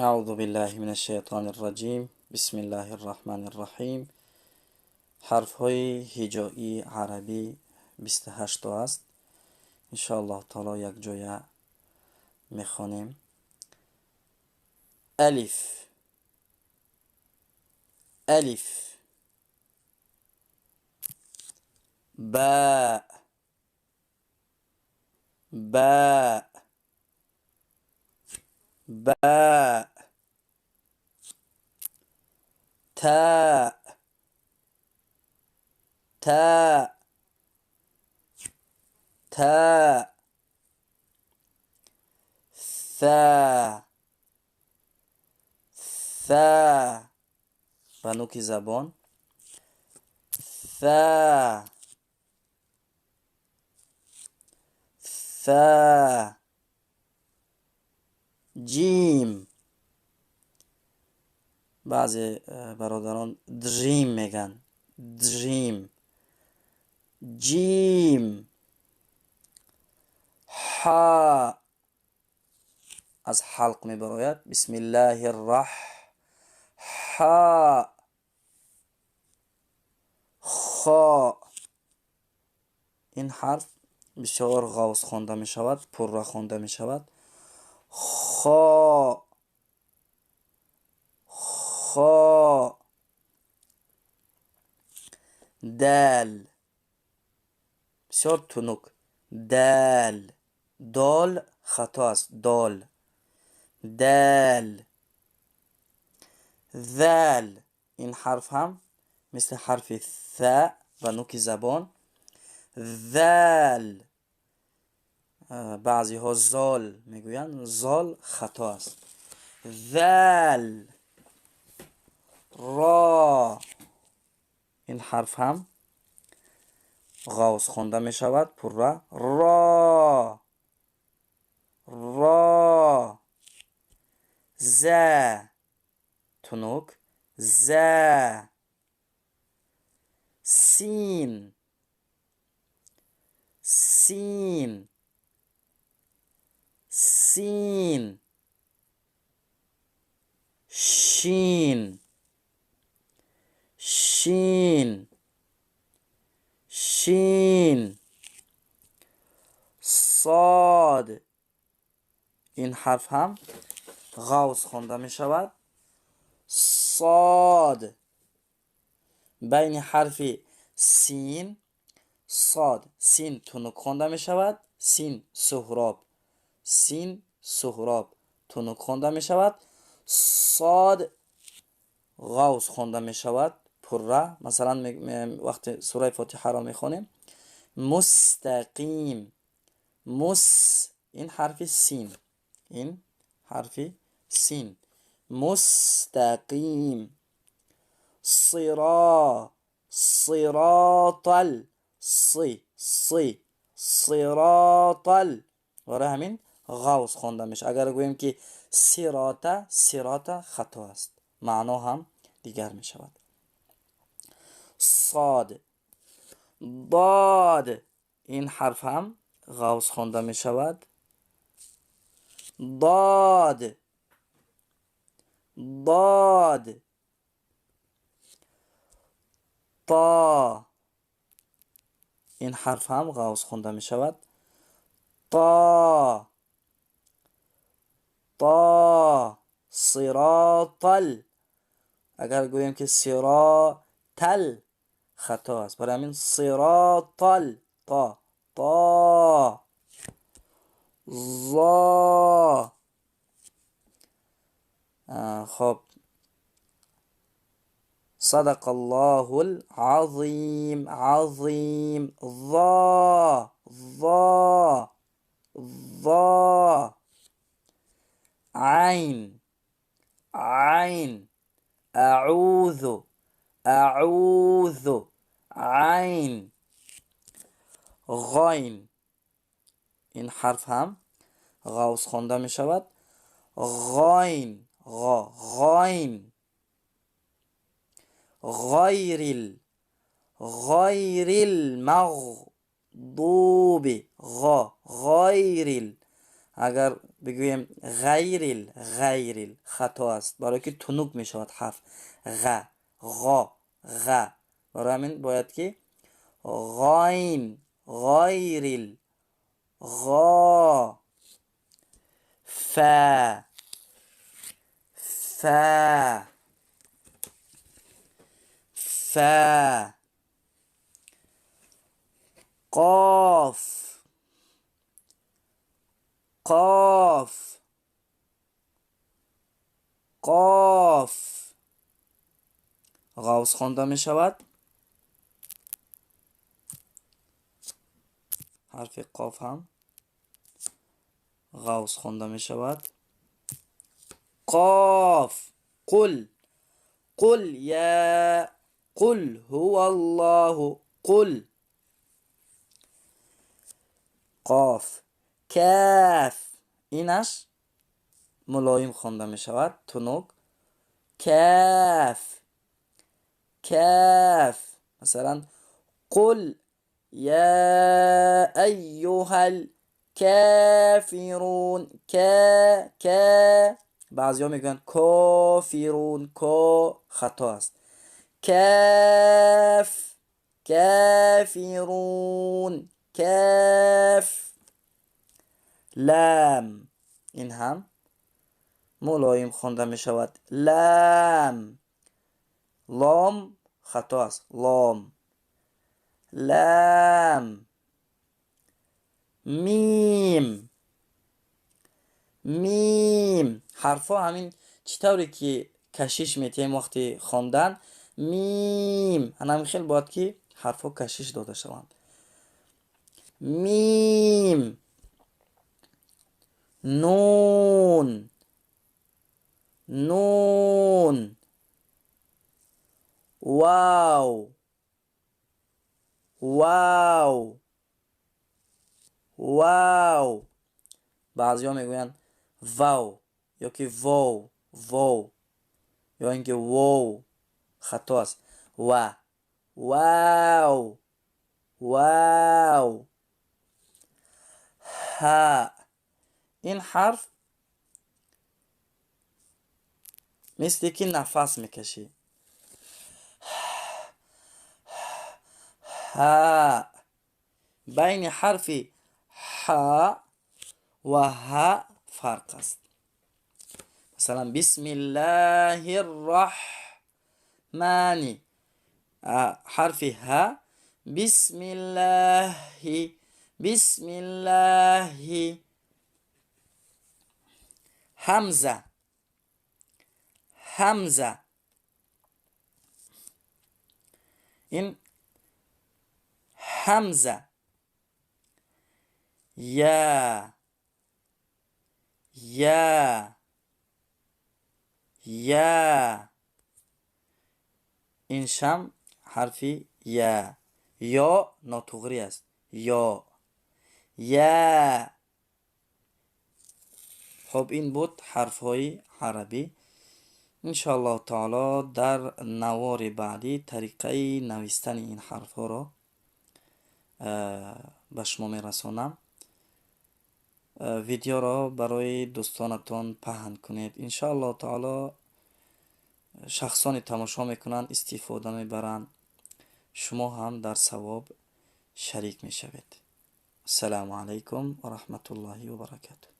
Аъузу биллаҳи минаш шайтонир раҷим. Бисмиллаҳир раҳмонир раҳим. Ҳарфҳои ҳиҷоии арабӣ 28 то аст. Иншоаллоҳ таоло якҷоя мехонем. Алиф, алиф, ба, ба, ба, та, та, та, ثا، ثا. Ба нуки забон ثا، ثا. Ҷим. Баъзе бародарон джим мегӯянд. Джим, ҷим. Ҳа аз ҳалқ мебарояд. Бисмиллаҳи рраҳ. Ҳа. Хо. Ин ҳарф бисёр ғавз хонда мешавад, пурра хонда мешавад. Хо, хо. Дал, бисёр тунук. Дал, дол хато аст. Дол, дал. Зал. Ин ҳарф ҳам мисли ҳарфи th ба нуки забон. Зал. Баъзеҳо зол мегӯянд, зол хато аст. Зал. Ро. Ин ҳарф ҳам ғавз хонда мешавад пурра. Ро, ро. За, тунук. За. Син, син, син. Шин, шин, шин. Сод. Ин ҳарф ҳам ғавз хонда мешавад. Сод. Байни ҳарфи син, сод, син тунук хонда мешавад. Син суҳроб, син суҳроб тунук хонда мешавад. Сод ғавз хонда мешавад пурра. Масалан, вақте сураи Фотиҳаро мехонем, мустақим, мус. Ин ҳарфи син, ин ҳарфи син. Мустақим. Сиро, сиротал, си, си, сиротал. Барои ҳамин ғавз хонда мешавад. Агар гӯем, ки сирота, сирота, хато аст, маъно ҳам дигар мешавад. Сод. Дод. Ин ҳарф ҳам ғавз хонда мешавад. Дод, дод. То. Ин ҳарф ҳам ғавз хонда мешавад. То, то. Сиротал. Агар гӯем, ки сиротал, хато аст. Барои ҳамин сиротал. То, то. Зо. Хоб, садақаллоҳул азим. Азим. Зо, зо, зо. Айн, айн. Аъузу, аъузу. Айн. Ғайн. Ин ҳарф ҳам ғавз хонда мешавад. Ғайн, ғо, ғайн. Ғайрил, ғайрил мағдуби. Ғо, ғайрил. Агар бигӯем ғайрил, ғайрил хато аст, барое ки тунук мешавад ҳарф ғ, ғо, ғ. Барои ҳамин бояд ки ғойн, ғойрил, ғо, фа, фа, фа, қоф, қоф, қоф. Ғавз хонда мешавад. Ҳарфи қоф ҳам ғавз хонда мешавад. Қоф, қул, қул я, қул ҳуваллоҳу, қул. Қоф, каф. Инаш мулоим хонда мешавад, тунук. Каф, каф. Масалан, қул я айюҳал кафирун, ка, ка. Баъзеҳо мегӯянд кофирун, ко хато аст. Каф, кафирун, каф. Лам. Ин ҳам мулоим хонда мешавад. Лам. Лом хато аст. Лом. Лам. Мим. Мим. Ҳарфҳо ҳамин чӣ тавре ки кашиш метиҳем вақти хондан, мим. Ҳамин хел бояд ки ҳарфҳо кашиш дода шаванд. Мим. Нун. Нун. Вав. Вав. Вав. Баъзеҳо мегӯянд вав ё ки вов, вов ё ин ки вов. Хато аст. Ва, вав, вав. Ҳа. Ин ҳарф мисли ки нафас мекашӣ. Ҳа. Байни ҳарфи ҳа ва ҳа фарқ аст. Масалан, бисмиллаҳир раҳмани. Ҳарфи ҳа, бисмиллаҳи, бисмиллаҳи. Ҳамза, ҳамза. Ин ҳамза. Я, я, я. Ин шам ҳарфи я. Ё нотуғрӣ аст. Ё, я. Хуб, ин буд ҳарфҳои арабӣ. Иншоаллоҳу таоло дар навори баъдӣ тариқаи навистани ин ҳарфҳоро ба шумо мерасонам. Видеоро барои дӯстонатон паҳн кунед. Иншоаллоҳу таоло шахсоне тамошо мекунанд, истифода мебаранд. Шумо ҳам дар савоб шарик мешавед. Ассалому алайкум ва раҳматуллоҳи ва баракатуҳ.